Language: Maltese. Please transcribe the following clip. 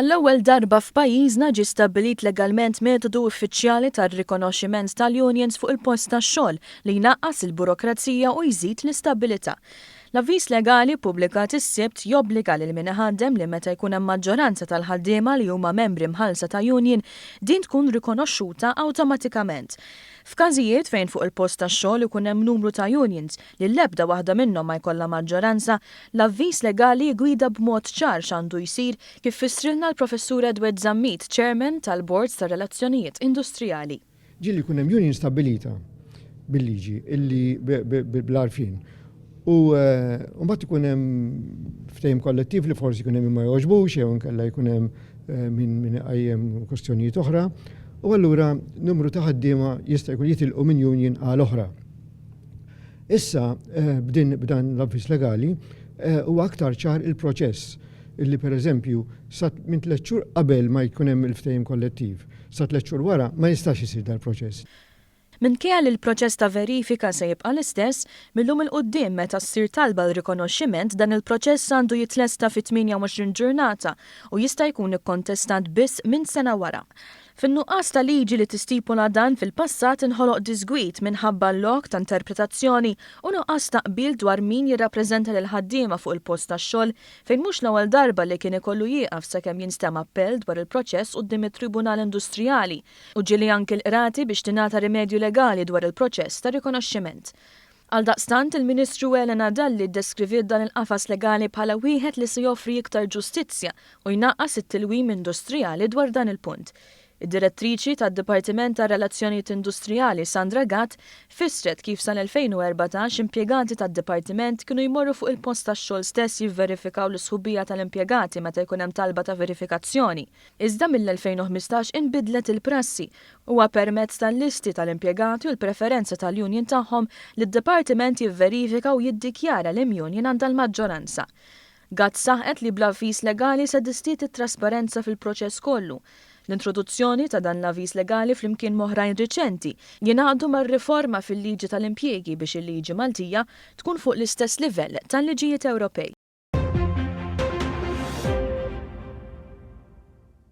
Għall-ewwel darba f'pajjiżna ġie stabbilit legalment metodu uffiċjali tar-rikonoxximent tal-unions fuq il-post tax-xogħol li jnaqqas il-burokrazija u jżid l-istabbilità. L-avviż legali ppubblikat is-Sibt jobbliga lil min iħaddem li meta jkun hemm maġġoranza tal-ħaddiema li huma membri mħallsa ta' union, din tkun rikonoxxuta awtomatikament. F'każijiet fejn fuq il-post tax-xogħol ikun hemm numru ta' unions li l-ebda waħda minnhom ma jkollha maġġoranza, l-avviż legali jiggwida b'mod ċar x'għandu jsir kif fissrilna l-Professur Edward Zammit, Chairman tal-Bord tar-Relazzjonijiet Industrijali. Ġieli jkun hemm union stabbilita bil-liġi illi bl-għarfien. U eh, mbagħad ikun hemm ftehim kollettiv li forsi jkun hemm min ma jogħġbux jew inkella jkun hemm eh, min min iqajjem kwestjonijiet oħra. U allura numru ta' ħaddiema jista' jkun jitilqu minn union għal oħra. Issa eh, b'din b'dan l-avviż legali huwa aktar ċar il-proċess illi pereżempju sa minn tliet xhur qabel ma jkun hemm il-ftehim kollettiv Sa tlett xhur wara ma jistax isir dal-proċess. Minkejja li l-proċess ta' verifika se jibqa' l-istess, mil-lum 'il quddiem meta ssir talba għal rikonoxximent dan il-proċess għandu jitlesta fi 28 ġurnata u jista' jkun ikkontestat biss minn sena wara. Fin-nuqqas ta' liġi li tistipula dan fil-passat inħoloq diżgwid minħabba l-lok ta' interpretazzjoni u nuqqas ta' qbil dwar min jirrappreżenta lill-ħaddiema fuq il-post tax-xogħol fejn mhux l-ewwel darba li kien ikollu jieqaf sakemm jinstema' appell dwar il-proċess quddiem it-Tribunal Industrijali u ġieli anki l-qrati biex tingħata rimedju legali dwar il-proċess ta' rikonoxximent. Għaldaqstant, il-Ministru Elena Dalli ddeskriviet dan il-qafas legali bħala wieħed li se joffri iktar ġustizzja u jnaqqas it-tilwim industrijali dwar dan il-punt. Id-Direttriċi tad-Dipartiment għar-Relazzjonijiet Industrijali Sandra Gatt fissret kif sal-2014 impjegati tad-dipartiment kienu jmorru fuq il-post tax-xogħol stess jivverifikaw l-isħubija tal-impjegati meta jkun hemm talba ta' verifikazzjoni. Iżda mill-2015 inbidlet il-prassi. Huwa permezz tal-listi tal-impjegati u l-preferenza tal-union tagħhom li d-dipartiment jivverifika u jiddikjara liem union għandha l-maġġoranza. Gatt saħqet li bl-avviż legali se tiżdied it-trasparenza fil-proċess kollu. L-introduzzjoni ta' dan l-avviż legali flimkien m'oħrajn riċenti jingħaqdu mar-riforma fil-liġi tal-impjiegi biex il-liġi Maltija tkun fuq l-istess livell tal-liġijiet Ewropej.